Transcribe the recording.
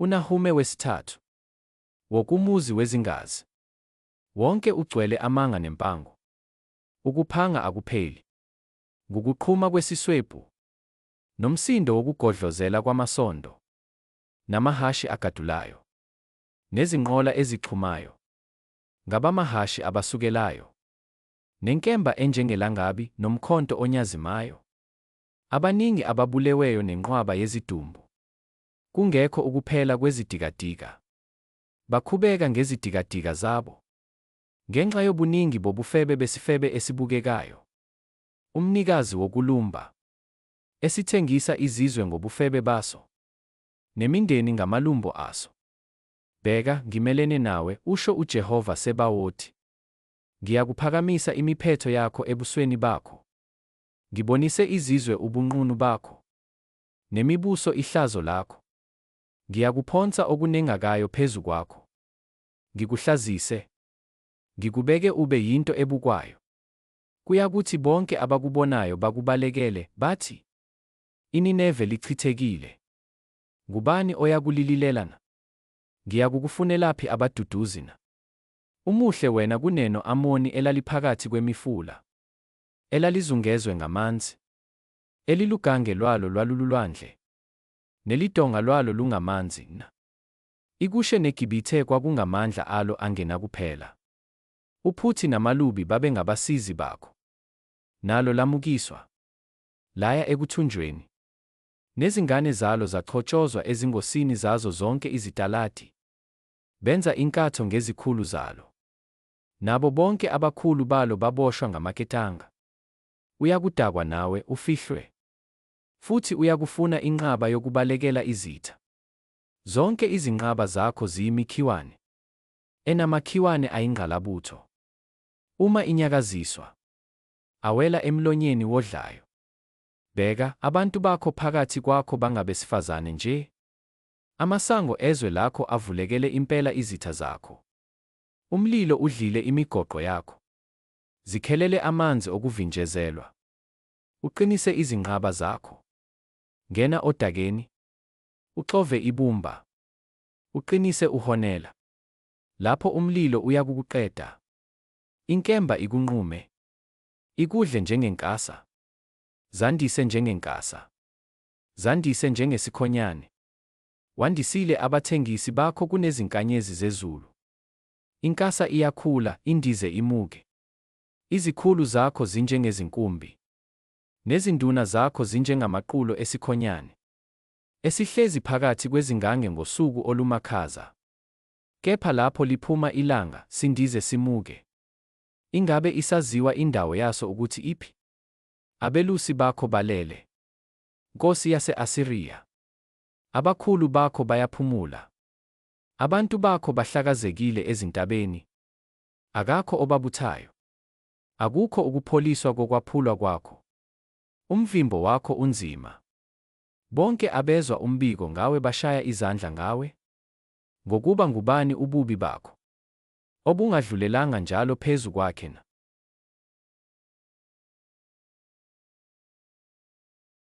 UNahume wesithathu. Wokumuzi wezingazi. Wonke ugcwele amanga nempango. Ukuphanga akupheli. Ngukuqhuma kwesiswebhu. Nomsindo wokugodlozela kwamasondo. Namahhashi agadulayo. Nezinqola ezixhumayo. Ngabamahhashi abasukelayo. Nenkemba enjengelangabi, nomkhonto onyazimayo. Abaningi ababuleweyo nenqwaba yezidumbu. Kungekho ukuphela kwezidikadika. Bakhubeka ngezidikadika zabo. Ngenxa yobuningi bobufebe besifebe esibukekayo. Umnikazi wokulumba. Esithengisa izizwe ngobufebe baso. Nemindeni ngamalumbo aso. Bheka, ngimelene nawe, usho uJehova Sebawoti. Ngiyakuphakamisa imiphetho yakho ebusweni bakho. Ngibonise izizwe ubunqunu bakho. Nemibuso ihlazo lakho. Ngiyakuphonsa okunengakayo phezu kwakho. Ngikuhlazise. Ngikubeke ube yinto ebukwayo. Kuyakuthi bonke abakubonayo bakubalekele, bathi, INineve lichithekile. Ngubani oyakulililela na? Ngiyakukufunelaphi abaduduzi na? Umuhle wena kuneno Amoni elaliphakathi kwemifula, elalizungezwe ngamanzi, elilugange lwalo lwalululwandle, nelidonga lwalo lungamanzi na? IKushe neGibithe kwakungamandla alo angenakuphela. UPhuthi namaLubi babengabasizi bakho. Nalo lamukiswa, laya ekuthunjweni. Nezingane zalo zachotshozwa ezingosini zazo zonke izitaladi. Benza inkatho ngezikhulu zalo. Nabo bonke abakhulu balo baboshwa ngamaketanga. Uyakudakwa nawe, ufihlwe. Futhi uyakufuna inqaba yokubalekela izitha. Zonke izinqaba zakho ziyimikhiwane, enamakhiwane ayingqalabutho. Uma inyakaziswa, awela emlonyeni wodlayo. Bheka, abantu bakho phakathi kwakho bangabesifazane nje. Amasango ezwe lakho avulekele impela izitha zakho. Umlilo udlile imigoqo yakho. Zikhelele amanzi okuvinjezelwa. Uqinise izinqaba zakho. Ngena odakeni. Uxove ibumba. Uqinise uhonela. Lapho umlilo uyakukuqeda. Inkemba ikunqume. Ikudle njengenkasa. Zandise njengenkasa. Zandise njengesikhonyane. Wandisile abathengisi bakho kunezinkanyezi zezulu. Inkasa iyakhula, indize imuke. Izikhulu zakho zinjengezinkumbi. Nezinduna zakho zinjengamaqulo esikhonyane. Esihlezi phakathi kwezingange ngosuku olumakhaza. Kepha lapho liphuma ilanga, sindize simuke. Ingabe isaziwa indawo yaso ukuthi iphi? Abelusi bakho balele. Nkosi yase-Asiriya. Abakhulu bakho bayaphumula. Abantu bakho bahlakazekile ezintabeni. Akakho obabuthayo. Akukho ukupholiswa kokwaphulwa kwakho. Umvimbo wakho unzima. Bonke abezwa umbiko ngawe bashaya izandla ngawe. Ngokuba ngubani ububi bakho obungadlulelanga njalo phezu kwakhe na?